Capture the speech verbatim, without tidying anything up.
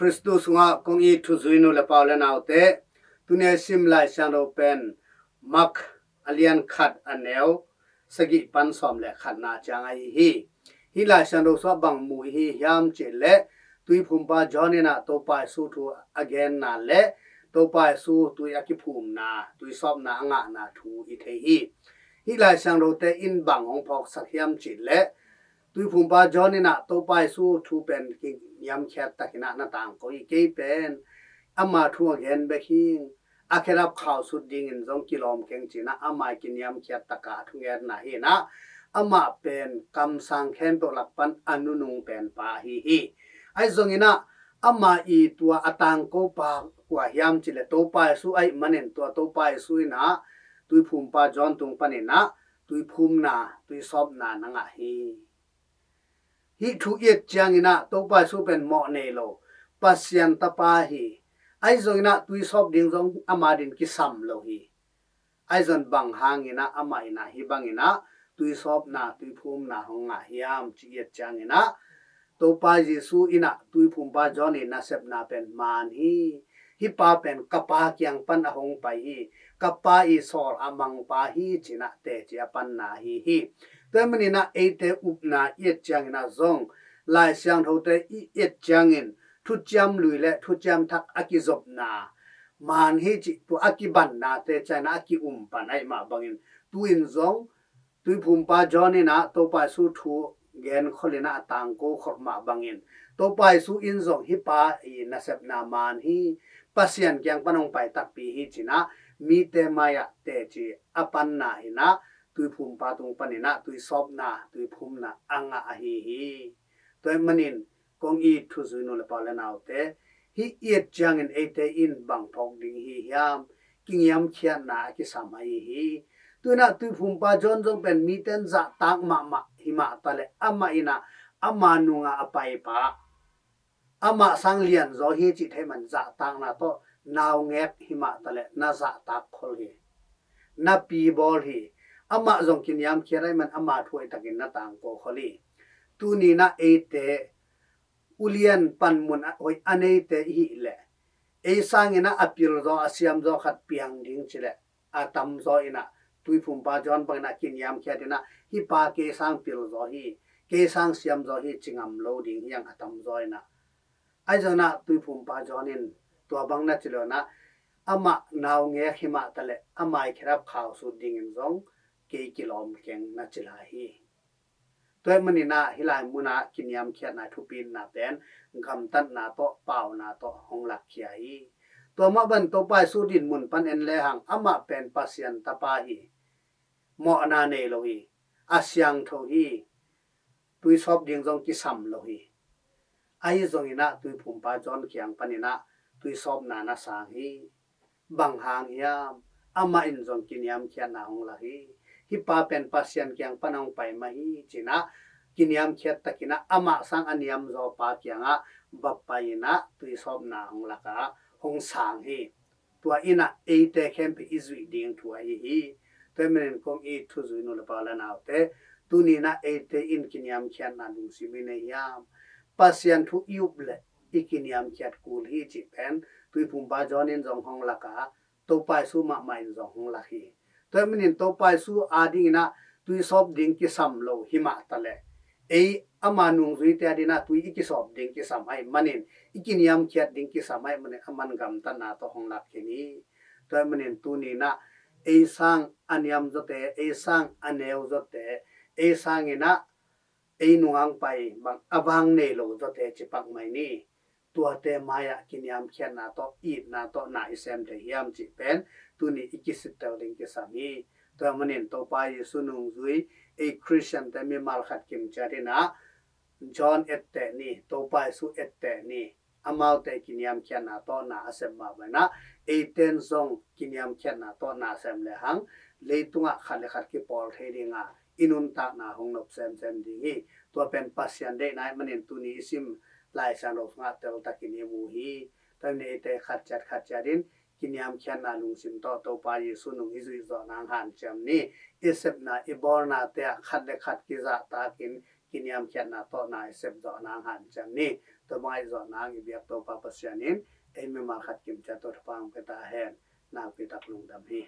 Khristu sungah kong it thuzui nu le pa u le naute, tuni a i sim Lai Siangtho pen Mark a lian khat a neu sagih pan sawm le khatna ciang ahi hi. Hih Lai Siangtho sungah bang mu i hi hiam cih leh, Tuiphumpa John in ah Topa Jesu thu a genna le Topa Jesu tui a kiphumna, tui sawpna a ngahna thu i thei hi. Hih Lai Siangthote in bang hong phawksak hiam cih leh, Tuiphumpa John in ah Topa Jesu thu pen kiniamkhiat takin ah na tangko hi. Kei pen ama thu a gen bek hi, a khedap khau sut dingin zong kilawm keng ci-in ah ama kiniamkhiat taka thungetna hi in ah, amah pen kamsang khempeuh lak pan a nunung pen pa ahi hi. Ahi zongin ah ama i tua a tangko pa kua hiam cih leh Topa Jesu ahih manin, tua Topa Jesu in ah Tuiphumpa John tung panin ah tuiphumna, tuisawpna na ngah hi. Hih thu i et ciangin ah Topa Jesu pen mawh nei lo, Pasian tapa hi. Ahi zongin ah tuisawp ding zong ama din kisam lo hi. Ahi zong bang hangin ah amah in ah hih bangin ah tuisawpna, tuiphumna hong ngah hiam cih i et ciangin ah, Topa Jesu in ah Tuiphumpa John i nasepna pen maan hi. Hih pa pen ka Pa kiang pan a hong pai hi. Ka Pa i sawl a mang pa hi ci-in ah teci a panna ahi hi. Tua ahih manin ah eite upna i et ciangin ah zong, Lai Siangthote i et ciangin, Thuciam Lui le Thuciam Thak a kizopna maan hi cih, tua a kibannate ciangin ah a ki-um pan ahih mah bangin, tu-in zong Tuiphumpa John in ah Topa Jesu thu genkhol in ah a tangko khol mah bangin, Topa Jesu in zong hih pa i nasepna maan hi, Pasian kiang pan hong pai takpi hi ci-in ah mite mai-ah teci a panna in ah Tuiphumpa tung panin ah tuisawpna, tuiphumna a ngah ahi hi. Tua ahih manin kong it thuzui nu le pa u le naute, hih i et ciangin eite in bang phawk ding i hi hiam? Kiniamkhiatna a kisam ahi hi. Tu-in ah Tuiphumpa John zong pen mite in zahtak mahmah hi mah taleh, amah in ah ama nungah a paipa, amah sang lianzaw hi cih theih man zahtakna tawh, naungek hi mah taleh na zahtak khol hi. Na pi bawl hi. Amah zong kiniamkhiat ahih man ama thu hoihtakin na tangko khol hi. Tuni in ah eite ulian panmun a hoih a neite i hih leh, ei sangin ah a pilzaw, a siamzaw khat piang ding ci leh, a tamzaw in ah Tuiphumpa John bangin ah kiniamkhiat in ah, hih pa kei sang pilzaw hi, kei sang siamzaw hi ci ngam lo ding hi hang, a tamzaw in ah. Ahi zongin ah Tuiphumpa John in tua bang na ci lo in ah, amah naungek hi mah taleh ama i khedap khau sut dingin zong kei kilawm keng na ci lai hi. Tua ahih manin ah hih lai munah kiniamkhiatna thupitna pen gamtatna tawh, pauna tawh hong lakkhia hi. Tua mah bang Topa Jesu dinmun pan en lehang, amah pen Pasian tapa hi. Mawhna nei lo hi. A siangtho hi. Tuisawp ding zong kisam lo hi. Ahi zongin ah Tuiphumpa John kiang panin ah tuisawpna na sang hi. Bang hang hiam? Amah in zong kiniamkhiatna hong lak hi. Hih pa pen Pasian kiang pan hong pai mah hi ci-in ah kiniamkhiat takin ah amah sang a niamzaw pa kiangah va pai in ah tuisawpna hong lak a hong sang hi. Tua in ah eite khempeuh i zuih ding thu ahi hi. Tua ahih manin kong it thuzui nu le pa u le naute, tuni in ah eite in kiniamkhiatna lungsim i nei hiam? Pasian thu i up leh i kiniamkhiat kul hi cih pen Tuiphumpa John in zong hong lak a, Topa Jesu mahmah in zong hong lak hi. Tua ahih manin Topa Jesu adingin ah tuisawp ding kisam lo hi mah taleh, ei ama nungzuite adingin ah tui i kisawp ding kisam ahih manin, i kiniamkhiat ding kisam ahih manin, aman gamtatna tawh hong lak khin hi. Tua ahih manin tuni in ah ei sang a niamzawte, ei sang a neuzawte, ei sangin ah ei nungah pai bang a vang nei lo zawte ci pak mai ni. Tuate mai-ah kiniamkhiatna tawh, itna tawh na i sem thei hiam cih pen tuni i kisittel ding kisam hi. Tua ahih manin Topa Jesu nungzui ei Khristiante mimal khat kim ciat in ah John etteh ni, Topa Jesu etteh ni. Amaute kiniamkhiatna tawh na a sem mah bangin ah eite in zong kiniamkhiatna tawh na sem lehang, leitungah khat le khat kipawl thei ding a, i nuntakna hong nop semsem ding hi. Tua pen Pasian deihna ahih manin tuni i sim Lai Siangtho sungah teltakin i mu hi. Tua ahih manin eite khat ciat khat ciat in kiniamkhiatna lungsim tawh Topa Jesu nung i zuih zawh nang hanciam ni. I sepna, i bawlnate ah khat le khat kizahtakin kiniamkhiatna tawh na i sep zawh nang hanciam ni. Tua bang i zawh nang i biak Topa Pasian in ei mimal khat kim ciat tawh thupha hong pia ta hen. Nakpi tak lungdam hi.